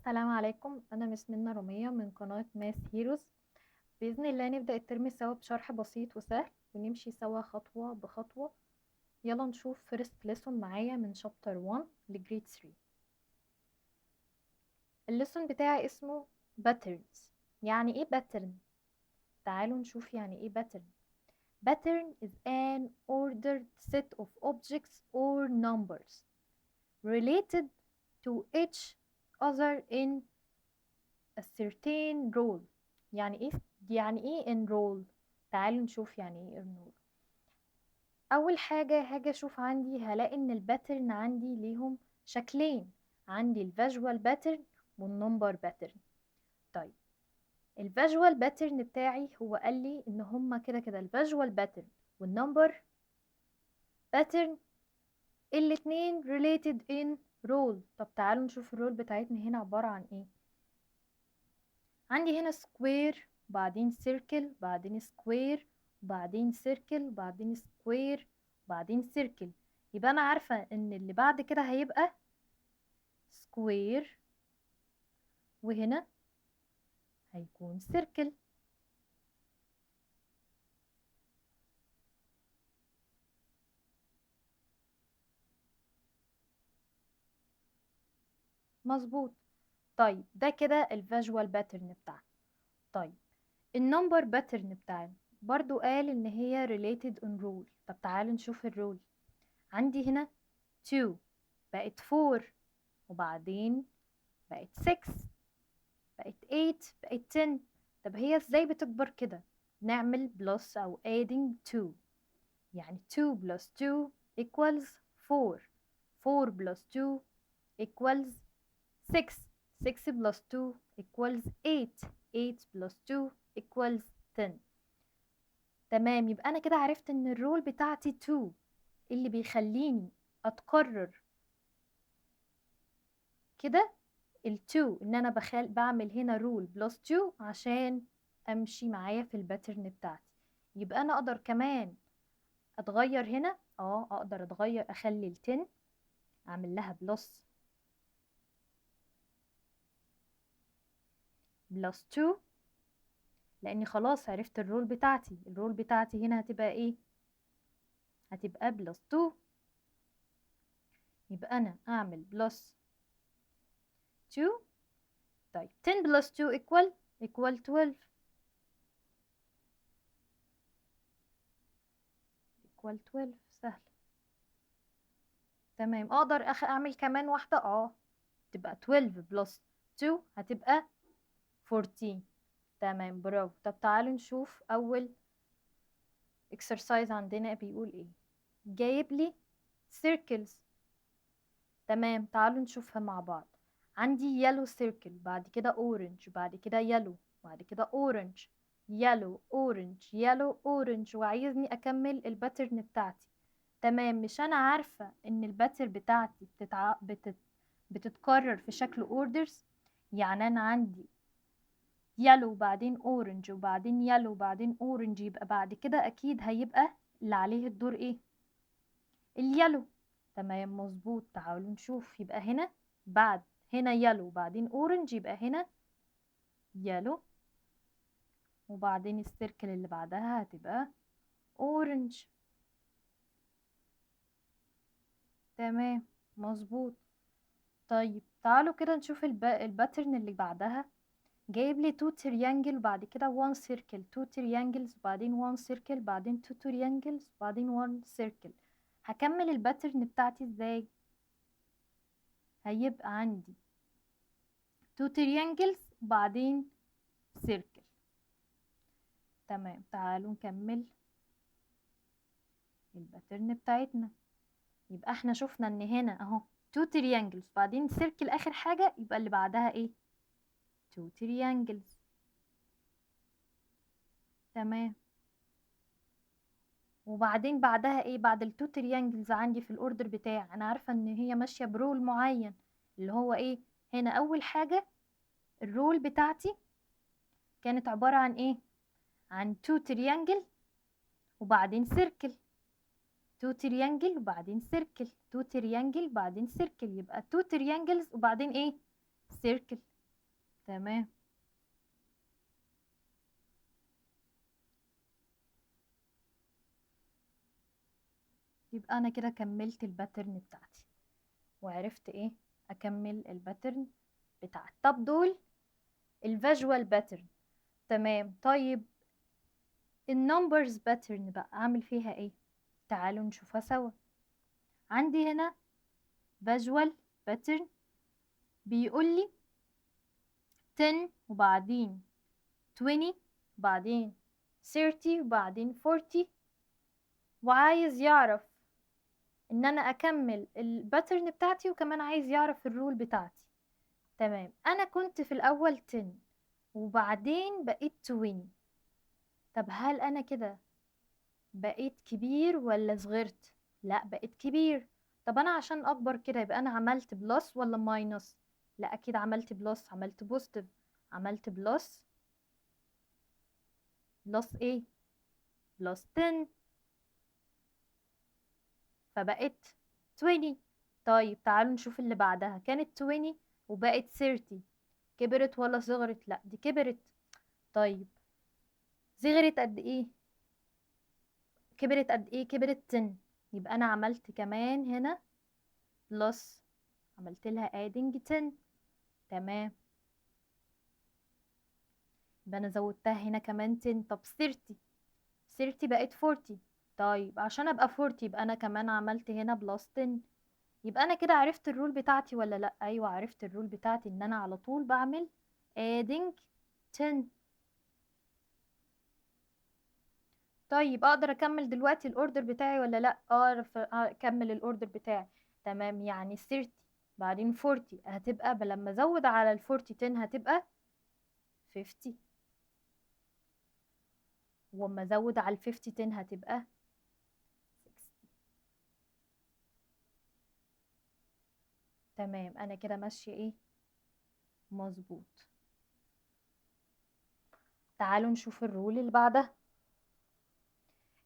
السلام عليكم، أنا Miss منى رومية من قناة Math Heroes. بإذن الله نبدأ الترم سوا بشرح بسيط وسهل ونمشي سوا خطوة بخطوة. يلا نشوف first lesson معايا من chapter 1 ل grade 3. ال lesson بتاعي اسمه patterns. يعني ايه pattern؟ تعالوا نشوف يعني ايه pattern. Pattern is an ordered set of objects or numbers related to each other in a certain role. يعني ايه؟ يعني ايه in role؟ تعالوا نشوف يعني ايه in role. اول حاجة هاجي اشوف عندي، هلاقي ان ال pattern عندي ليهم شكلين، عندي ال visual pattern وال number pattern. طيب ال visual pattern بتاعي هو قال لي ان هما كده كده ال visual pattern وال number pattern الاتنين related in role. طب تعالوا نشوف ال role بتاعتنا هنا عبارة عن ايه. عندي هنا square، بعدين circle، بعدين square، بعدين circle، بعدين square، بعدين circle. يبقى انا عارفة ان اللي بعد كده هيبقى square وهنا هيكون circle. مظبوط. طيب ده كده ال visual pattern بتاعنا. طيب ال number pattern بتاعنا برضو قال ان هي related on rule. طب تعالوا نشوف ال rule. عندي هنا 2 بقت 4، وبعدين بقت 6، بقت 8، بقت 10. طب هي ازاي بتكبر كده؟ نعمل plus او adding 2، يعني 2 plus 2 equals 4، 4 plus 2 equals 6، 6 plus 2 equals 8، 8 plus 2 equals 10. تمام، يبقى أنا كده عرفت إن ال rule بتاعتي 2 اللي بيخليني أتكرر كده ال 2، إن أنا بعمل هنا rule plus 2 عشان أمشي معايا في ال pattern بتاعتي. يبقى أنا أقدر كمان أتغير هنا، أقدر أتغير، أخلي ال 10 أعمل لها plus 2، لأني خلاص عرفت ال rule بتاعتي. ال rule بتاعتي هنا هتبقى إيه؟ هتبقى plus 2. يبقى أنا أعمل plus 2. طيب 10 plus 2 equal 12، equal 12. سهل. تمام، أقدر أعمل كمان واحدة، تبقى 12 plus 2 هتبقى 14. تمام، برافو. طب تعالوا نشوف أول exercise عندنا بيقول إيه. جايب لي circles. تمام، تعالوا نشوفها مع بعض. عندي yellow circle، بعد كده orange، بعد كده yellow، بعد كده orange، yellow، orange، yellow، orange، وعايزني أكمل ال pattern بتاعتي. تمام، مش أنا عارفة إن ال pattern بتاعتي بتتكرر في شكل orders، يعني أنا عندي yellow وبعدين orange وبعدين yellow وبعدين orange، يبقى بعد كده أكيد هيبقى اللي عليه الدور إيه؟ ال yellow. تمام، مظبوط. تعالوا نشوف، يبقى هنا بعد هنا yellow وبعدين orange، يبقى هنا yellow وبعدين ال circle اللي بعدها هتبقى orange. تمام، مظبوط. طيب تعالوا كده نشوف ال pattern اللي بعدها. جايب لي 2 triangle وبعد كده 1 circle، 2 triangles وبعدين 1 circle، بعدين 2 triangles وبعدين 1 circle. هكمل ال pattern بتاعتي ازاي؟ هيبقى عندي 2 triangles وبعدين circle. تمام، تعالوا نكمل ال pattern بتاعتنا. يبقى احنا شفنا ان هنا اهو 2 triangles وبعدين circle اخر حاجة، يبقى اللي بعدها ايه؟ 2 triangles. تمام، وبعدين بعدها ايه؟ بعد ال 2 triangles عندي في ال order بتاعي انا عارفة ان هي ماشية ب rule معين اللي هو ايه؟ هنا اول حاجة ال rule بتاعتي كانت عبارة عن ايه؟ عن 2 triangle وبعدين circle، 2 triangle وبعدين circle، 2 triangle وبعدين circle، يبقى 2 triangles وبعدين ايه؟ circle. تمام. يبقى انا كده كملت ال pattern بتاعتي وعرفت ايه اكمل ال pattern بتاعتي. طب دول ال visual pattern، تمام. طيب ال numbers pattern بقى اعمل فيها ايه؟ تعالوا نشوفها سوا. عندي هنا visual pattern بيقول لي 10 وبعدين 20 وبعدين 30 وبعدين 40، وعايز يعرف ان انا اكمل ال pattern بتاعتي وكمان عايز يعرف ال rule بتاعتي. تمام. انا كنت في الاول 10 وبعدين بقيت 20. طب هل انا كده بقيت كبير ولا صغرت؟ لا بقيت كبير. طب انا عشان اكبر كده يبقى انا عملت plus ولا minus؟ لا اكيد عملت plus، عملت positive، عملت plus. plus ايه؟ plus 10، فبقت 20. طيب تعالوا نشوف اللي بعدها، كانت 20 وبقت 30، كبرت ولا صغرت؟ لا دي كبرت. طيب صغرت قد ايه؟ كبرت قد ايه؟ كبرت 10، يبقى انا عملت كمان هنا plus، عملت لها adding 10. تمام، يبقى انا زودتها هنا كمان 10. طب 30، 30 بقت 40. طيب عشان ابقى 40 يبقى انا كمان عملت هنا plus 10. يبقى انا كده عرفت ال rule بتاعتي ولا لا؟ ايوه عرفت ال rule بتاعتي، ان انا على طول بعمل adding 10. طيب اقدر اكمل دلوقتي ال order بتاعي ولا لا؟ اعرف اكمل ال order بتاعي. تمام، يعني 30 بعدين 40 هتبقى لما ازود على ال 40 10 هتبقى 50، واما ازود على ال 50 10 هتبقى 60. تمام، انا كده ماشيه ايه؟ مظبوط. تعالوا نشوف ال rule اللي بعدها.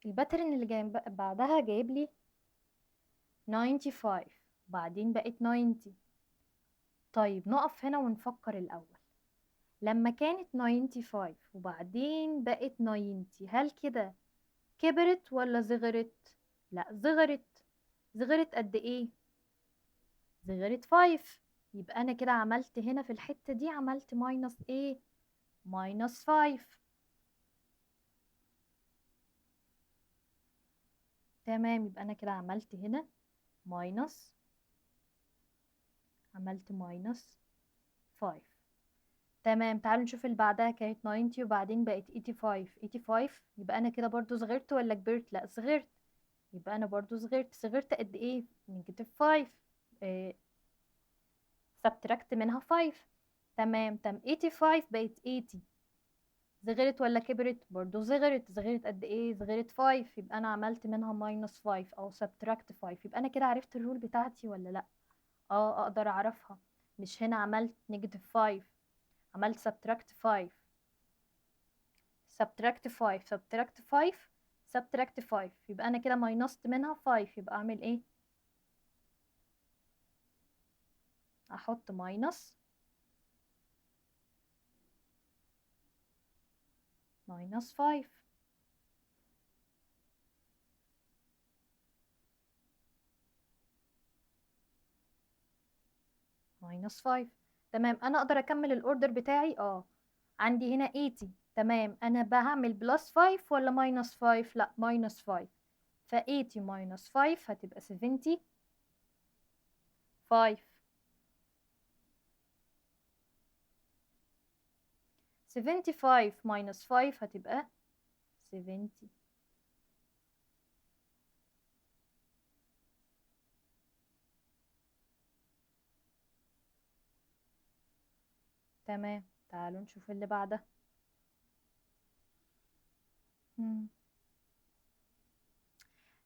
ال pattern اللي جاي بعدها جايب لي 95 بعدين بقت 90. طيب نقف هنا ونفكر الأول. لما كانت 95 وبعدين بقت 90، هل كده كبرت ولا صغرت؟ لا صغرت. صغرت قد ايه؟ صغرت 5. يبقى انا كده عملت هنا في الحتة دي عملت minus ايه؟ minus 5. تمام، يبقى انا كده عملت هنا minus، عملت minus 5. تمام، تعالوا نشوف اللي بعدها. كانت 90 وبعدين بقت 85. 85 يبقى انا كده برضو صغرت ولا كبرت؟ لا صغرت. يبقى انا برضو صغرت. صغرت قد ايه؟ negative 5، subtract منها 5. تمام. تم 85 بقت 80. صغرت ولا كبرت؟ برضو صغرت. صغرت قد ايه؟ صغرت 5. يبقى انا عملت منها minus 5 او subtract 5. يبقى انا كده عرفت ال rule بتاعتي ولا لا؟ اقدر اعرفها. مش هنا عملت negative 5، عملت subtract 5، subtract 5، subtract 5، subtract 5، يبقى انا كده minus ت منها 5. يبقى اعمل ايه؟ احط minus minus 5. minus 5. تمام، انا اقدر اكمل ال order بتاعي. عندي هنا 80. تمام، انا بعمل plus 5 ولا minus 5؟ لا minus 5. ف 80 minus 5 هتبقى 75. 75 minus 5 هتبقى 70. تمام، تعالوا نشوف اللي بعدها.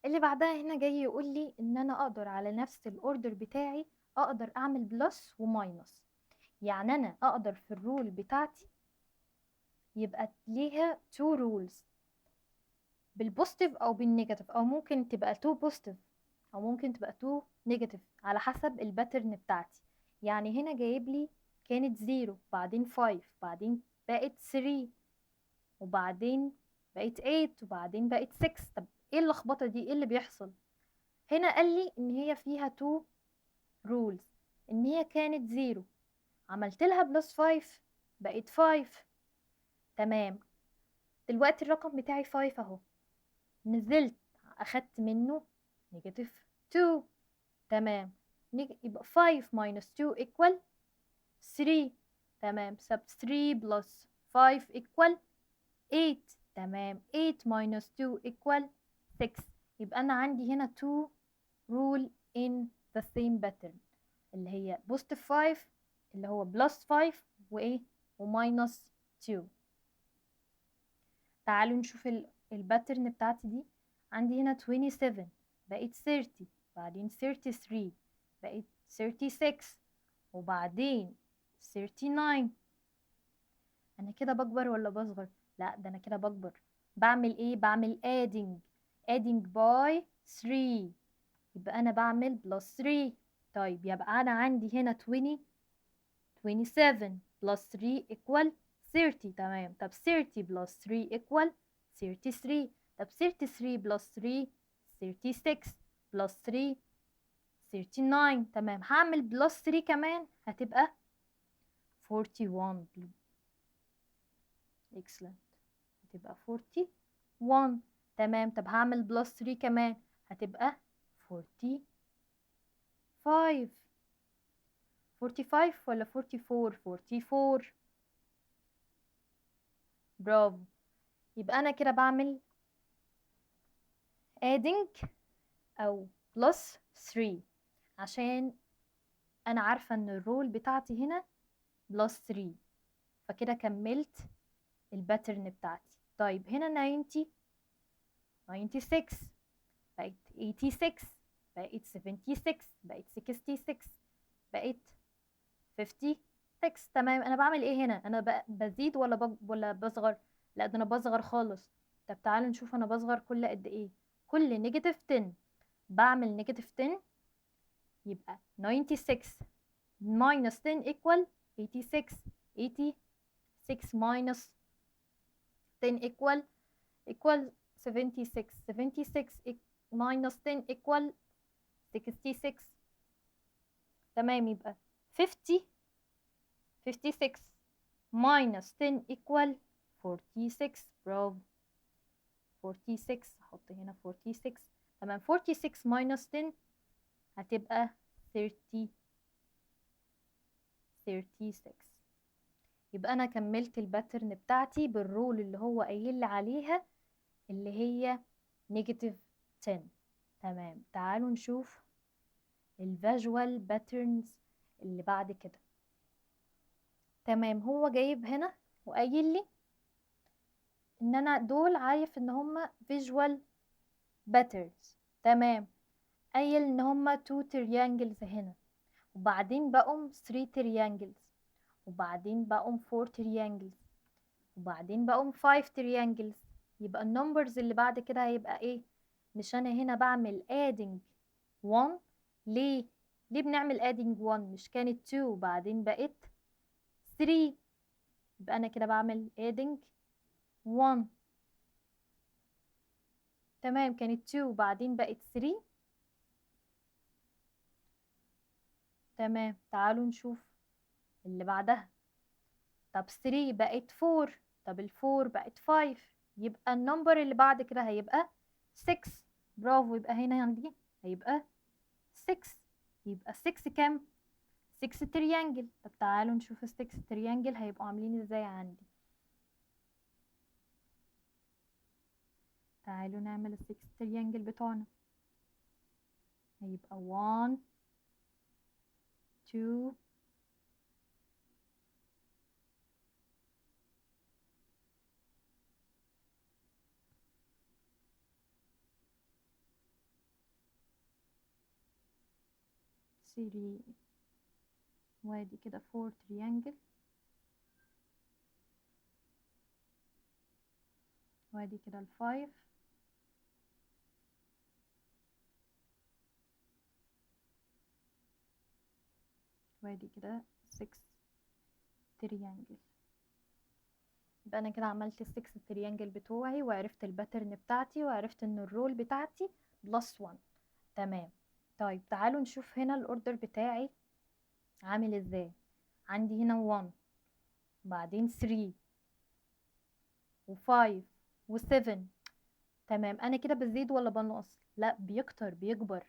اللي بعدها هنا جاي يقول لي ان انا اقدر على نفس ال order بتاعي اقدر اعمل plus و minus. يعني انا اقدر في ال rule بتاعتي يبقى ليها 2 rules، بال positive او بال negative، او ممكن تبقى 2 positive او ممكن تبقى 2 negative على حسب ال pattern بتاعتي. يعني هنا جايب لي كانت 0 بعدين 5 بعدين بقت 3 وبعدين بقت 8 وبعدين بقت 6. طب ايه اللخبطة دي؟ ايه اللي بيحصل هنا؟ قال لي ان هي فيها 2 rules، ان هي كانت 0 عملت لها plus 5 بقت 5. تمام، دلوقتي الرقم بتاعي 5 اهو، نزلت اخدت منه negative 2. تمام، يبقى 5 minus 2 equal 3. تمام، sub 3 plus 5 equal 8. تمام، 8 minus 2 equal 6. يبقى أنا عندي هنا 2 rule in the same pattern، اللي هي positive 5 اللي هو plus 5 وإيه و minus 2. تعالوا نشوف ال pattern بتاعتي دي. عندي هنا 27 بقت 30، بعدين 33 بقت 36، وبعدين 39. أنا كده بكبر ولا بصغر؟ لا ده أنا كده بكبر. بعمل إيه؟ بعمل adding، adding by 3، يبقى أنا بعمل plus 3. طيب يبقى أنا عندي هنا 27 plus 3 equal 30. تمام، طب 30 plus 3 equal 33. طب 33 plus 3 36 plus 3 39. تمام، هعمل plus 3 كمان هتبقى 41. excellent، هتبقى 41. تمام، طب هعمل plus 3 كمان هتبقى 45. 45 ولا 44؟ 44. برافو. يبقى أنا كده بعمل adding أو plus 3 عشان أنا عارفة إن ال rule بتاعتي هنا plus 3، فكده كملت ال pattern بتاعتي. طيب هنا 90، 96 بقت 86 بقت 76 بقت 66 بقت 56. تمام، أنا بعمل إيه هنا؟ أنا بزيد ولا بصغر؟ لا ده أنا بصغر خالص. طب تعالوا نشوف أنا بصغر كل قد إيه. كل negative 10 بعمل negative 10، يبقى 96 minus 10 equal 86، 86 minus 10 equal 76، 76 minus 10 equal 66. تمام، يبقى 50 56 minus 10 equal 46. برافو، 46. احط هنا 46. تمام، 46 minus 10 هتبقى 30 36. يبقى انا كملت ال pattern بتاعتي بال rule اللي هو قايل لي عليها اللي هي negative 10. تمام، تعالوا نشوف ال visual patterns اللي بعد كده. تمام، هو جايب هنا وقايل لي ان انا دول عارف ان هما visual patterns. تمام، قايل ان هما 2 triangles هنا، وبعدين بقوم 3 triangles، وبعدين بقوم 4 triangles، وبعدين بقوم 5 triangles. يبقى ال numbers اللي بعد كده هيبقى ايه؟ مش انا هنا بعمل adding 1. ليه؟ ليه بنعمل adding 1؟ مش كانت 2 وبعدين بقت 3، يبقى انا كده بعمل adding 1. تمام، كانت 2 وبعدين بقت 3. تمام، تعالوا نشوف اللي بعدها. طب 3 بقت 4، طب ال 4 بقت 5، يبقى ال number اللي بعد كده هيبقى 6. برافو، يبقى هنا عندي هيبقى 6. يبقى 6 كام؟ 6 triangle. طب تعالوا نشوف ال 6 triangle هيبقوا عاملين ازاي عندي. تعالوا نعمل ال 6 triangle بتوعنا. هيبقى 1 2 3، وادي كده 4 triangle، وادي كده ال 5، وادي كده 6 triangle. يبقى انا كده عملت ال 6 triangle بتوعي، وعرفت ال pattern بتاعتي، وعرفت ان ال rule بتاعتي plus 1. تمام. طيب تعالوا نشوف هنا ال order بتاعي عامل ازاي. عندي هنا 1 بعدين 3 و5 و7. تمام، انا كده بزيد ولا بنقص؟ لا بيكتر، بيكبر.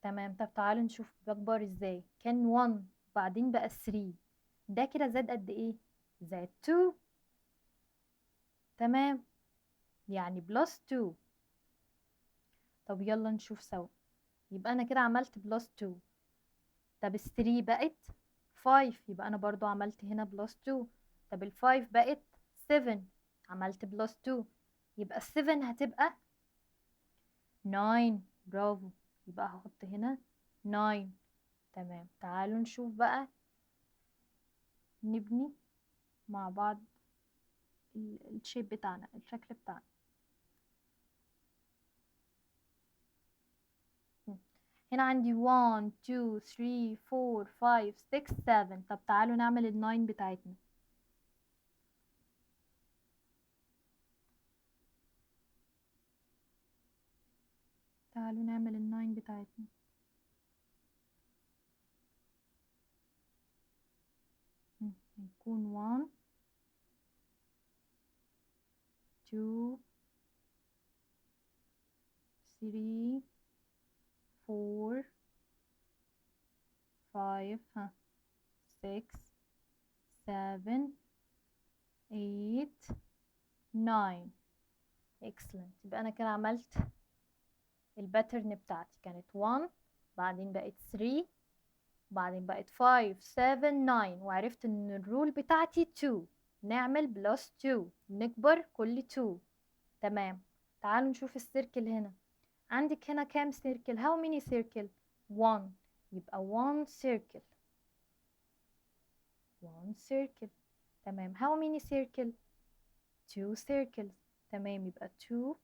تمام. طب تعالوا نشوف بيكبر ازاي. كان 1 بعدين بقى 3، ده كده زاد قد ايه؟ زاد 2. تمام، يعني plus 2. طب يلا نشوف سوا. يبقى انا كده عملت plus 2. طب ال 3 بقت 5، يبقى انا برضو عملت هنا plus 2. طب ال 5 بقت 7، عملت plus 2، يبقى ال 7 هتبقى 9. برافو، يبقى هحط هنا 9. تمام. تعالوا نشوف بقى، نبني مع بعض ال shape بتاعنا، الشكل بتاعنا. هنا عندي 1 2 3 4 5 6 7. طب تعالوا نعمل ال 9 بتاعتنا. تعالوا نعمل ال 9 بتاعتنا. هيكون 1 2 3 4 5 6 7 8 9. excellent. يبقى أنا كده عملت ال pattern بتاعتي، كانت 1 بعدين بقت 3 بعدين بقت 5 7 9، وعرفت ان ال rule بتاعتي 2، نعمل plus 2، نكبر كل 2. تمام. تعالوا نشوف ال circle هنا. عندك هنا كام circle؟ how many circle؟ 1، يبقى 1 circle، 1 circle. تمام. how many circle؟ 2 circles. تمام، يبقى 2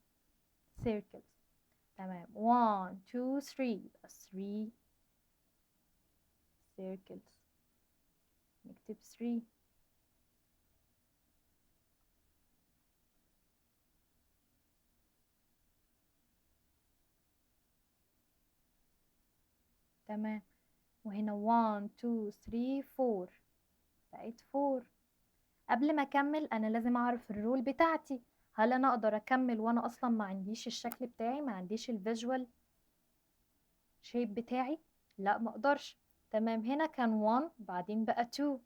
circles. تمام. 1 2 3، يبقى 3 circles، نكتب 3. تمام. وهنا 1 2 3 4، بقت 4. قبل ما اكمل انا لازم اعرف ال rule بتاعتي. هل انا اقدر اكمل وانا اصلا ما عنديش الشكل بتاعي، ما عنديش ال visual shape بتاعي؟ لا ما اقدرش. تمام. هنا كان 1 بعدين بقى 2،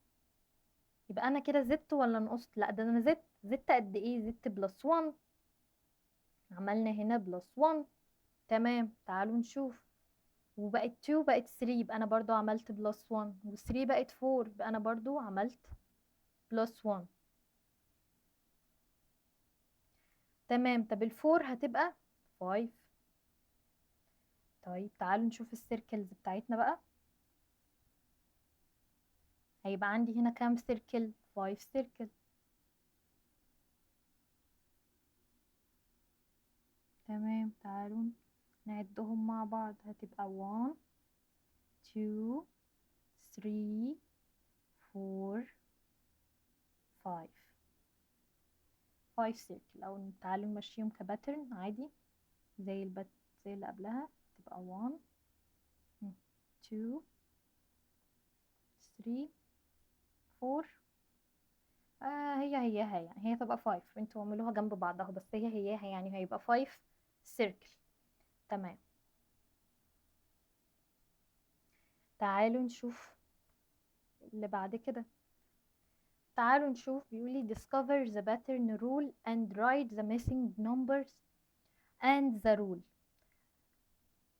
يبقى انا كده زدت ولا نقصت؟ لا ده انا زدت. زدت قد ايه؟ زدت plus 1، عملنا هنا plus 1. تمام. تعالوا نشوف، وبقت 2 بقت 3، يبقى انا برضو عملت plus 1، و3 بقت 4، يبقى انا برضو عملت plus 1. تمام. طب ال four هتبقى 5. طيب تعالوا نشوف ال circles بتاعتنا بقى. هيبقى عندي هنا كام circle؟ 5 circle. تمام. تعالوا نعدهم مع بعض، هتبقى 1 2 3 4 5، 5 circle. او تعالوا نمشيهم ك pattern عادي زي زي اللي قبلها، تبقى 1 2 3 4. هي هياها يعني، هي تبقى 5، انتوا اعملوها جنب بعضها بس هي هياها يعني، هيبقى 5 circle. تمام. تعالوا نشوف اللي بعد كده. تعالوا نشوف بيقولي discover the pattern rule and write the missing numbers and the rule.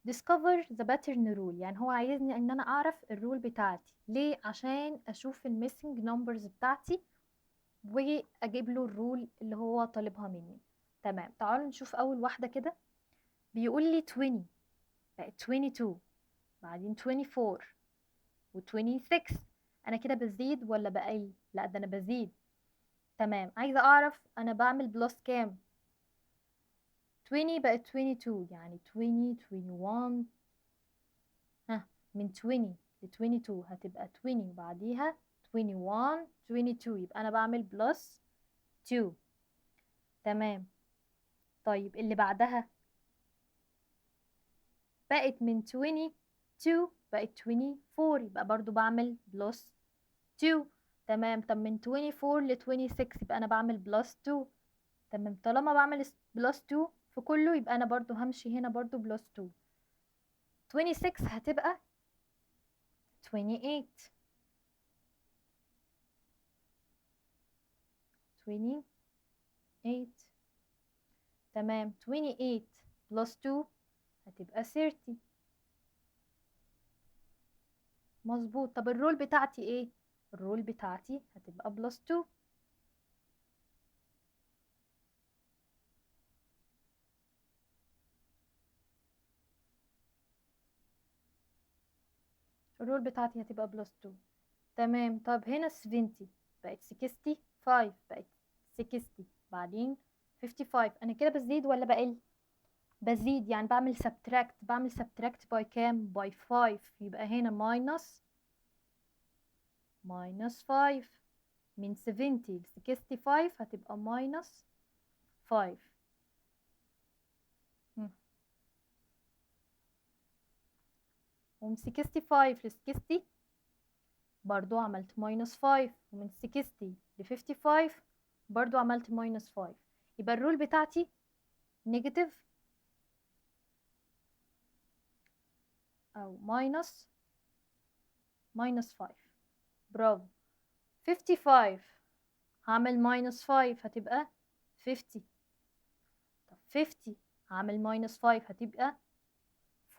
discover the pattern rule يعني هو عايزني ان انا اعرف ال rule بتاعتي. ليه؟ عشان اشوف ال missing numbers بتاعتي واجيب له ال rule اللي هو طالبها مني. تمام. تعالوا نشوف اول واحدة كده. بيقول لي 20 بقت 22 بعدين 24 و 26. انا كده بزيد ولا بقل؟ لا ده انا بزيد. تمام. عايزه اعرف انا بعمل plus كام. 20 بقت 22، يعني 20 21، ها من 20 ل 22 هتبقى 20 وبعديها 21، 22، يبقى أنا بعمل plus 2. تمام. طيب اللي بعدها بقت من 22 بقت 24، يبقى برضو بعمل plus 2. تمام. طب من 24 ل 26 يبقى أنا بعمل plus 2. تمام. طالما بعمل plus 2 في كله يبقى أنا برضو همشي هنا برضو plus 2. 26 هتبقى 28، 28. تمام. 28 plus 2 هتبقى 30. مظبوط. طب ال rule بتاعتي ايه؟ ال rule بتاعتي هتبقى plus 2. ال rule بتاعتي هتبقى plus 2. تمام. طب هنا 70 بقت 65، بقت 60، بعدين 55. انا كده بزيد ولا بقل؟ بزيد، يعني بعمل subtract. بعمل subtract by كام؟ by 5. يبقى هنا minus 5. من 70 ل 65 هتبقى minus 5. ومن 65 ل 60 برضو عملت minus 5، ومن 60 ل 55 برضو عملت minus 5. يبقى ال rule بتاعتي negative أو minus 5. برافو. 55 هعمل minus 5 هتبقى 50. طب 50 هعمل minus 5 هتبقى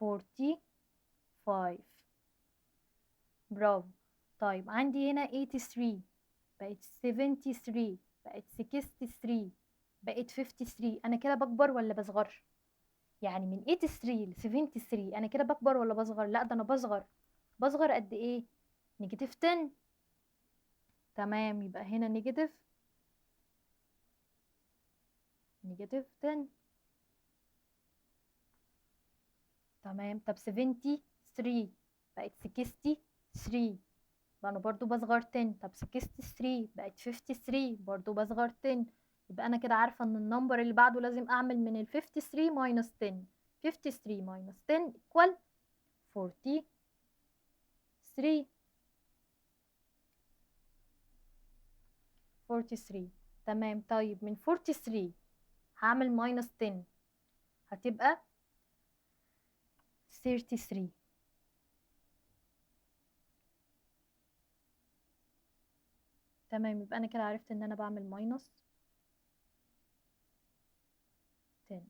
45. برافو. طيب عندي هنا 83 بقت 73 بقت 63 بقت 53. أنا كده بكبر ولا بصغر؟ يعني من 83 ل 73 أنا كده بكبر ولا بصغر؟ لا ده أنا بصغر. بصغر قد إيه؟ negative 10. تمام. يبقى هنا negative 10. تمام. طب 73 بقت 63، يبقى أنا برضو بصغر 10. طب 63 بقت 53، برضو بصغر 10. يبقى أنا كده عارفة إن ال number اللي بعده لازم أعمل من ال 53 minus 10. 53 minus 10 equal 43. 43. تمام. طيب من 43 هعمل minus 10 هتبقى 33. تمام. يبقى أنا كده عرفت إن أنا بعمل minus 10.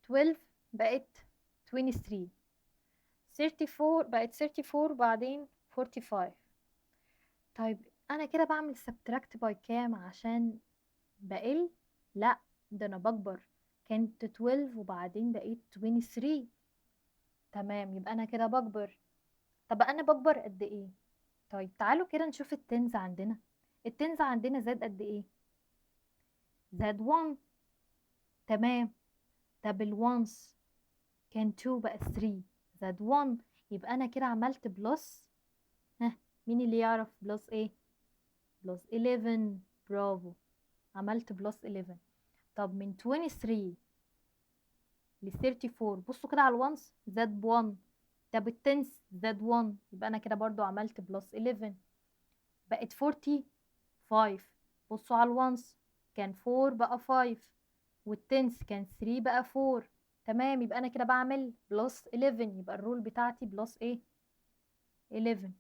12 بقت 23، 34 بقت 34، بعدين 45. طيب أنا كده بعمل subtract by كام عشان بقل؟ لا ده أنا بكبر. كانت 12 وبعدين بقيت 23. تمام. يبقى أنا كده بكبر. طب أنا بكبر قد إيه؟ طيب تعالوا كده نشوف ال tens عندنا. ال tens عندنا زاد قد إيه؟ زاد 1. تمام. طب ال ones كان 2 بقى 3، زاد 1. يبقى أنا كده عملت plus. ها مين اللي يعرف plus إيه؟ plus 11. برافو، عملت plus 11. طب من 23 ل 34 بصوا كده على ال ones زاد ب 1. طب ال tens زاد 1، يبقى أنا كده برضو عملت plus 11. بقت 45. بصوا على ال ones كان 4 بقى 5، وال tens كان 3 بقى 4. تمام. يبقى أنا كده بعمل plus 11. يبقى ال rule بتاعتي plus إيه؟ 11.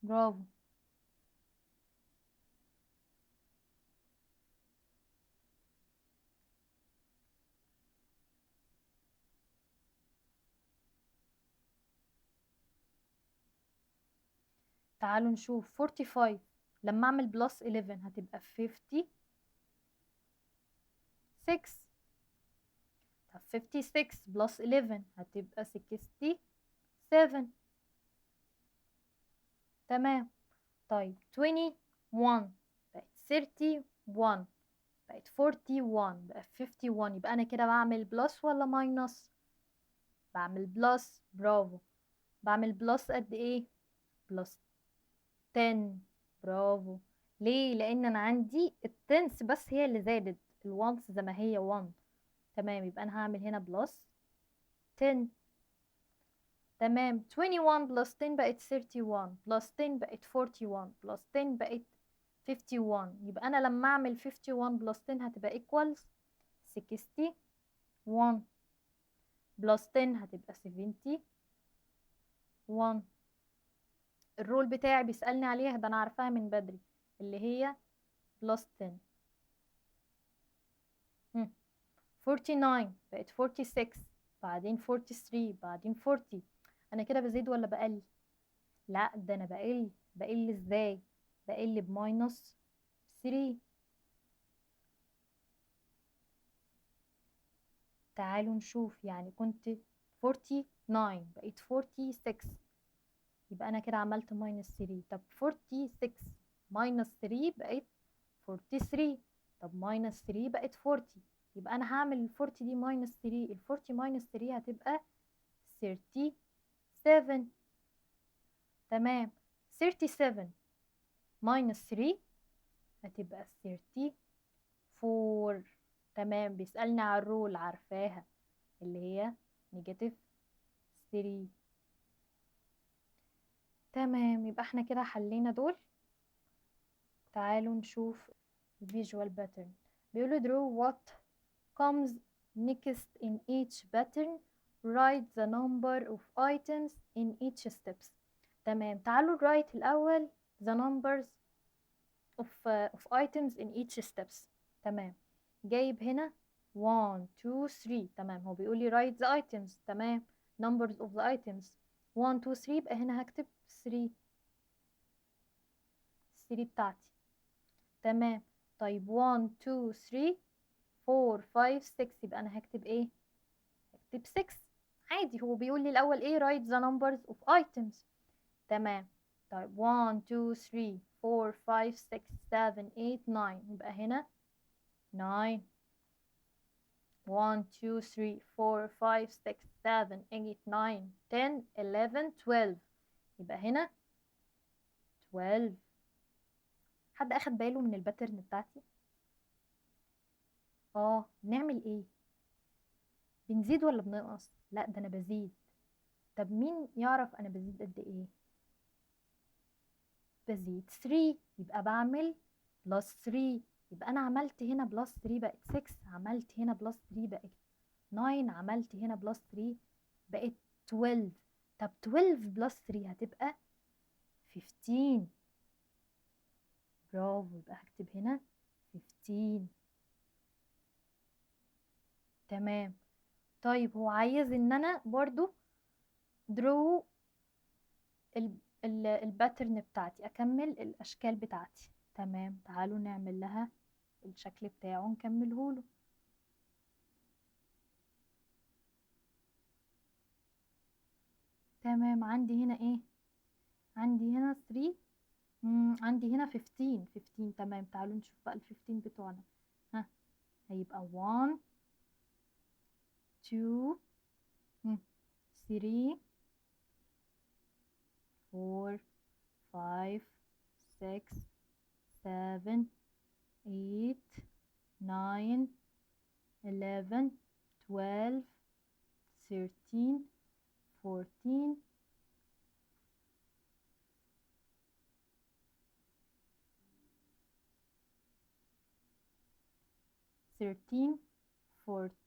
برافو. تعالوا نشوف 45 لما اعمل plus 11 هتبقى 56. طب 56 plus 11 هتبقى 67. تمام. طيب 21 بقت 31 بقت 41 بقت 51. يبقى انا كده بعمل plus ولا minus؟ بعمل plus. برافو. بعمل plus قد ايه؟ plus 10. برافو. ليه؟ لان انا عندي ال tens بس هي اللي زادت، ال ones زي ما هي 1. تمام، يبقى انا هعمل هنا plus 10. تمام، 21 plus 10 بقت 31، plus 10 بقت 41، plus 10 بقت 51. يبقى انا لما اعمل 51 plus 10 هتبقى equals 61، plus 10 هتبقى 71. ال rule بتاعي بيسألني عليها، ده انا عارفاها من بدري، اللي هي plus 10. 49 بقت 46، بعدين 43، بعدين 40. انا كده بزيد ولا بقل؟ لا ده انا بقل. بقل ازاي؟ بقل ب minus 3. تعالوا نشوف، يعني كنت 49 بقيت 46، يبقى انا كده عملت minus 3. طب 46 minus 3 بقت 43، طب minus 3 بقت 40، يبقى انا هعمل ال 40 دي minus 3. ال 40 minus 3 هتبقى 37. تمام، 37 minus 3 هتبقى 34. تمام، بيسألني على ال rule، عارفاها اللي هي negative 3. تمام، يبقى احنا كده حلينا دول. تعالوا نشوف ال visual pattern. بيقولوا draw what comes next in each pattern, write the number of items in each steps. تمام، تعالوا write الأول the numbers of items in each steps. تمام، جايب هنا 1 2 3. تمام، هو بيقول لي write the items. تمام، numbers of the items 1 2 3، يبقى هنا هكتب 3، 3 بتاعتي. تمام، طيب 1 2 3 4 5 6، يبقى انا هكتب ايه؟ هكتب 6 عادي. هو بيقول لي الاول ايه؟ write the numbers of items. تمام، طيب 1 2 3 4 5 6 7 8 9، يبقى هنا 9. 1 2 3 4 5 6 7 8 9 10 11 12، يبقى هنا 12. حد اخد باله من ال pattern بتاعتي؟ بنعمل ايه؟ بنزيد ولا بننقص؟ لا ده انا بزيد. طب مين يعرف انا بزيد قد ايه؟ بزيد 3، يبقى بعمل plus 3. يبقى انا عملت هنا plus 3 بقت 6، عملت هنا plus 3 بقت 9، عملت هنا plus 3 بقت 12. طب 12 plus 3 هتبقى 15. برافو، يبقى هكتب هنا 15. تمام، طيب هو عايز ان انا برضو draw ال pattern بتاعتي، اكمل الاشكال بتاعتي. تمام، تعالوا نعمل لها الشكل بتاعه نكمله له. تمام، عندي هنا ايه؟ عندي هنا 3، عندي هنا 15، 15. تمام، تعالوا نشوف بقى ال 15 بتوعنا. ها، هيبقى 1 2 3 4 5 6 7 8 9 11 12 13 14 13 14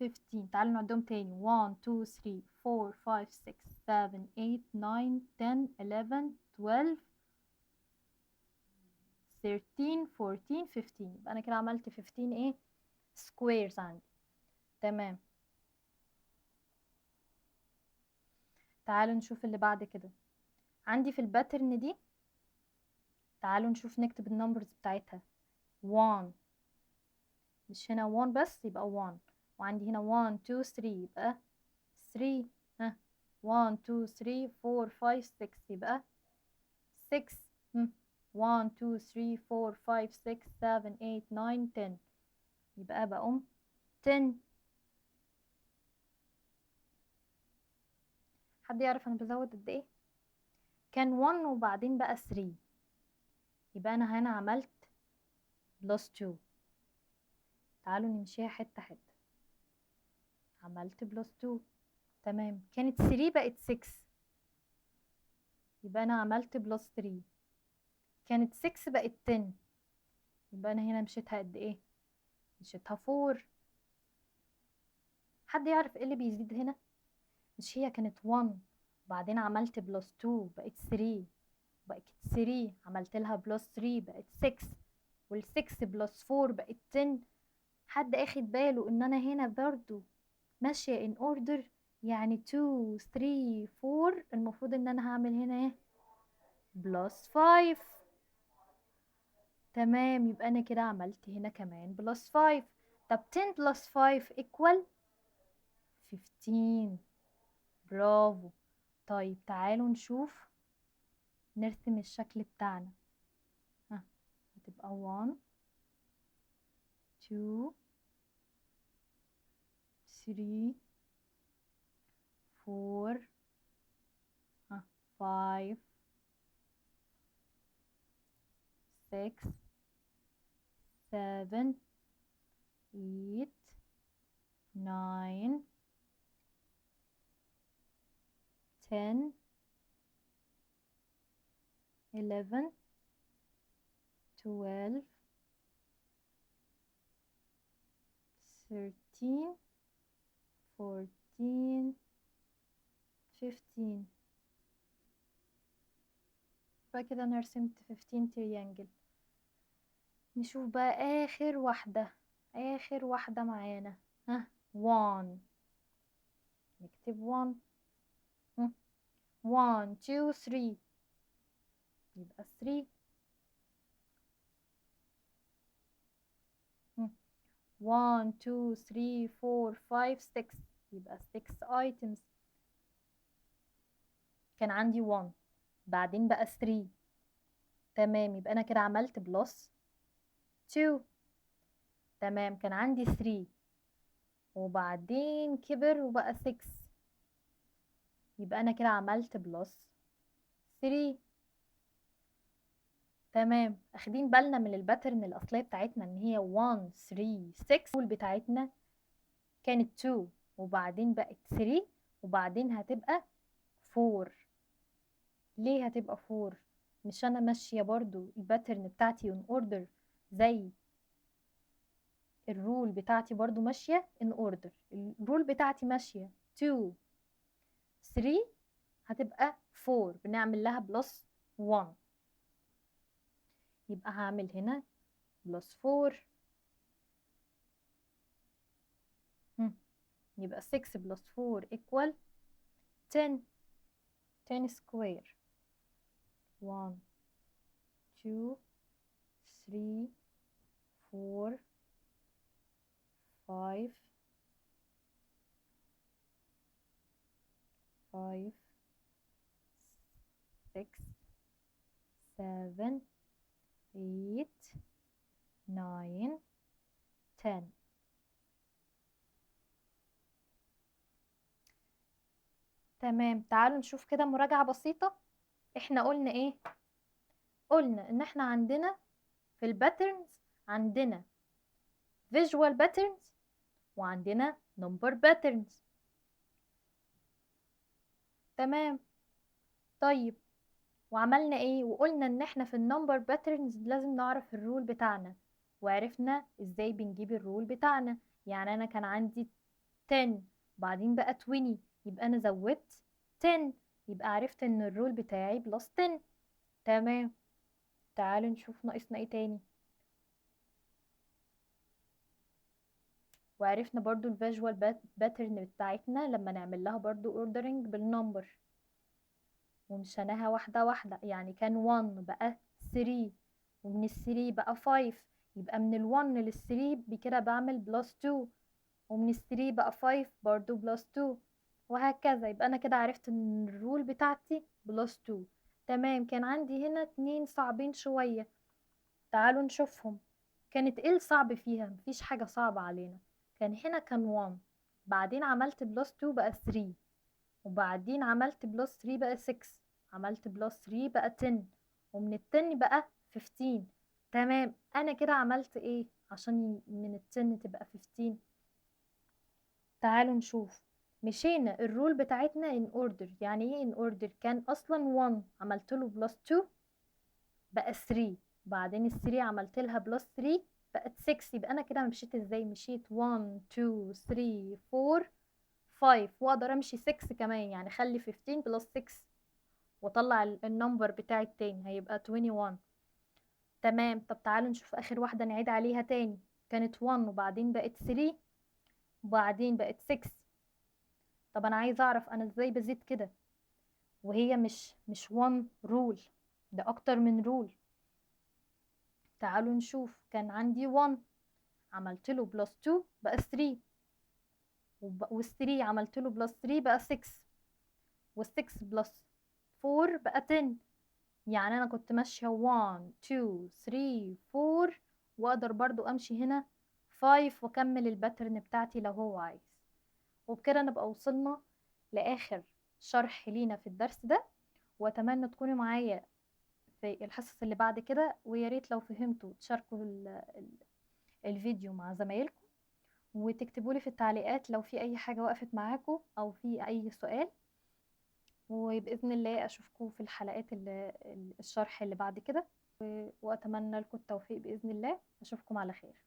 15. تعالوا نعدهم تاني. 1 2 3 4 5 6 7 8 9 10 11 12 13 14 15. يبقى انا كده عملت 15 ايه squares عندي. تمام، تعالوا نشوف اللي بعد كده. عندي في ال pattern دي، تعالوا نشوف نكتب ال numbers بتاعتها. 1، مش هنا 1 بس، يبقى 1، وعندي هنا 1 2 3 يبقى 3. ها، 1 2 3 4 5 6 يبقى 6. 1 2 3 4 5 6 7 8 9 10 يبقى بقوم 10. حد يعرف انا بزود قد ايه؟ كان 1 وبعدين بقى 3، يبقى انا هنا عملت plus 2. تعالوا نمشيها حتة حتة. عملت plus 2، تمام. كانت 3 بقت 6، يبقى انا عملت plus 3. كانت 6 بقت 10، يبقى انا هنا مشيتها قد ايه؟ مشيتها 4. حد يعرف ايه اللي بيزيد هنا؟ مش هي كانت 1 وبعدين عملت plus 2 بقت 3، بقت 3 عملت لها plus 3 بقت 6، وال 6 plus 4 بقت 10. حد اخد باله ان انا هنا برضو ماشية in order؟ يعني 2 3 4، المفروض ان انا هعمل هنا ايه؟ plus 5. تمام، يبقى انا كده عملت هنا كمان plus 5. طب 10 plus 5 equal 15. برافو. طيب تعالوا نشوف نرسم الشكل بتاعنا. ها، هتبقى 1 2 3 4 5 6 7 8 9 10 11 12 13 14 15. بقى كده انا رسمت 15 triangle. نشوف بقى اخر واحدة، اخر واحدة معانا. ها، 1، نكتب 1. 1 2 3، يبقى 3. 1 2 3 4 5 6، يبقى 6 items. كان عندي 1 بعدين بقى 3، تمام، يبقى انا كده عملت plus 2. تمام، كان عندي 3 وبعدين كبر وبقى 6، يبقى انا كده عملت plus 3. تمام، اخدين بالنا من ال pattern الاصليه بتاعتنا ان هي 1 3 6، وال بتاعتنا كانت 2 وبعدين بقت 3 وبعدين هتبقى 4. ليه هتبقى 4؟ مش انا ماشيه برضو ال pattern بتاعتي in order زي ال rule بتاعتي برضو ماشيه in order. ال rule بتاعتي ماشيه 2 3 هتبقى 4، بنعمل لها plus 1، يبقى هعمل هنا plus 4. يبقى 6 plus 4 equal 10. 10 square. 1 2 3 4 5 5 6 7 8 9 10. تمام، تعالوا نشوف كده مراجعة بسيطة. احنا قلنا ايه؟ قلنا ان احنا عندنا في ال patterns عندنا visual patterns وعندنا number patterns. تمام، طيب وعملنا ايه؟ وقلنا ان احنا في ال number patterns لازم نعرف ال rule بتاعنا، وعرفنا ازاي بنجيب ال rule بتاعنا. يعني انا كان عندي 10 وبعدين بقى 20، يبقى انا زودت 10، يبقى عرفت ان ال rule بتاعي plus 10. تمام، تعالوا نشوف ناقصنا ايه تاني. وعرفنا برضو ال visual pattern بتاعتنا لما نعمل لها برضو ordering بال number، ومشيناها واحدة واحدة. يعني كان 1 بقى 3، ومن ال 3 بقى 5، يبقى من ال 1 لل 3 بكده بعمل plus 2، ومن ال 3 بقى 5 برضو plus 2، وهكذا. يبقى انا كده عرفت ان ال rule بتاعتي plus 2. تمام، كان عندي هنا 2 صعبين شوية، تعالوا نشوفهم. كانت ايه الصعب فيها؟ مفيش حاجة صعبة علينا. كان هنا كان 1 بعدين عملت plus 2 بقى 3، وبعدين عملت plus 3 بقى 6، عملت plus 3 بقى 10، ومن ال 10 بقى 15. تمام، انا كده عملت ايه عشان من ال 10 تبقى 15؟ تعالوا نشوف. مشينا ال rule بتاعتنا in order. يعني ايه in order؟ كان اصلا 1 عملت له plus 2 بقى 3، بعدين ال 3 عملت لها plus 3 بقت 6. يبقى انا كده مشيت ازاي؟ مشيت 1 2 3 4 5، واقدر امشي 6 كمان، يعني خلي 15 plus 6 واطلع ال number بتاعي التاني هيبقى 21. تمام. طب تعالوا نشوف اخر واحدة نعيد عليها تاني. كانت 1 وبعدين بقت 3 وبعدين بقت 6. طب انا عايزه اعرف انا ازاي بزيد كده وهي مش 1 rule، ده اكتر من rule. تعالوا نشوف. كان عندي 1 عملت له plus 2 بقى 3، وال 3 عملت له plus 3 بقى 6، وال 6 plus 4 بقى 10. يعني انا كنت ماشية 1 2 3 4، واقدر برضو امشي هنا 5 واكمل ال pattern بتاعتي لو هو عايز. وبكده نبقى وصلنا لاخر شرح لينا في الدرس ده، واتمنى تكونوا معايا في الحصص اللي بعد كده، ويا ريت لو فهمتوا تشاركوا الفيديو مع زمايلكم، وتكتبوا لي في التعليقات لو في اي حاجة وقفت معاكم او في اي سؤال. وبإذن الله اشوفكم في الحلقات الشرح اللي بعد كده، واتمنى لكم التوفيق بإذن الله. اشوفكم على خير.